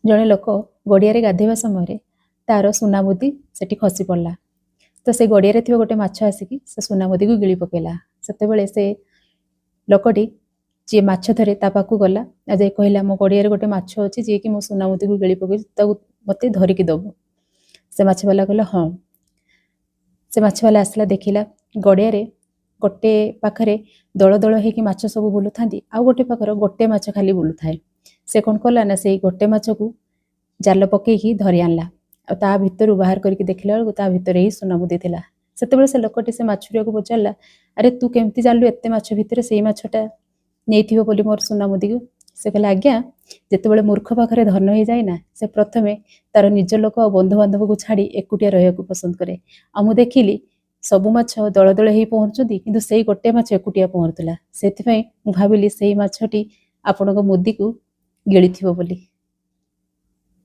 ଜଣେ ଲୋକ ଗଡ଼ିଆରେ ଗାଧୋଇବା ସମୟରେ ତାର ସୁନା ମୁଦି ସେଠି ଖସି ପଡ଼ିଲା। ତ ସେ ଗଡ଼ିଆରେ ଥିବା ଗୋଟେ ମାଛ ଆସିକି ସେ ସୁନା ମୁଦିକୁ ଗିଳି ପକେଇଲା। ସେତେବେଳେ ସେ ଲୋକଟି ଯିଏ ମାଛ ଧରେ ତା ପାଖକୁ ଗଲା ଆଉ ଯାଇ କହିଲା, ମୋ ଗଡ଼ିଆରେ ଗୋଟେ ମାଛ ଅଛି ଯିଏକି ମୋ ସୁନା ମୁଦିକୁ ଗିଳି ପକେଇଛି, ତାକୁ ମୋତେ ଧରିକି ଦବୁ। ସେ ମାଛବାଲା କହିଲା ହଁ। ସେ ମାଛବାଲା ଆସିଲା, ଦେଖିଲା ଗଡ଼ିଆରେ ଗୋଟେ ପାଖରେ ଦଳ ଦଳ ହେଇକି ମାଛ ସବୁ ବୁଲୁଥାନ୍ତି ଆଉ ଗୋଟେ ପାଖରେ ଗୋଟେ ମାଛ ଖାଲି ବୁଲୁଥାଏ। ସେ କ'ଣ କଲା ନା ସେଇ ଗୋଟେ ମାଛକୁ ଜାଲ ପକେଇକି ଧରି ଆଣିଲା ଆଉ ତା ଭିତରୁ ବାହାର କରିକି ଦେଖିଲା ବେଳକୁ ତା ଭିତରେ ହିଁ ସୁନା ମୁଦି ଥିଲା। ସେତେବେଳେ ସେ ଲୋକଟି ସେ ମାଛୁରିଆକୁ ପଚାରିଲା, ଆରେ ତୁ କେମିତି ଜାଣିଲୁ ଏତେ ମାଛ ଭିତରେ ସେଇ ମାଛଟା ନେଇଥିବ ବୋଲି ମୋର ସୁନା ମୁଦିକୁ? ସେ କହିଲା, ଆଜ୍ଞା, ଯେତେବେଳେ ମୂର୍ଖ ପାଖରେ ଧନ ହେଇଯାଏ ନା, ସେ ପ୍ରଥମେ ତାର ନିଜ ଲୋକ ଆଉ ବନ୍ଧୁବାନ୍ଧବକୁ ଛାଡ଼ି ଏକୁଟିଆ ରହିବାକୁ ପସନ୍ଦ କରେ। ଆଉ ମୁଁ ଦେଖିଲି ସବୁ ମାଛ ଦଳ ଦଳ ହେଇ ପହଁରୁଛନ୍ତି, କିନ୍ତୁ ସେଇ ଗୋଟେ ମାଛ ଏକୁଟିଆ ପହଁରୁଥିଲା। ସେଥିପାଇଁ ମୁଁ ଭାବିଲି ସେଇ ମାଛଟି ଆପଣଙ୍କ ମୁଦିକୁ ଗିଳିଥିବ ବୋଲି।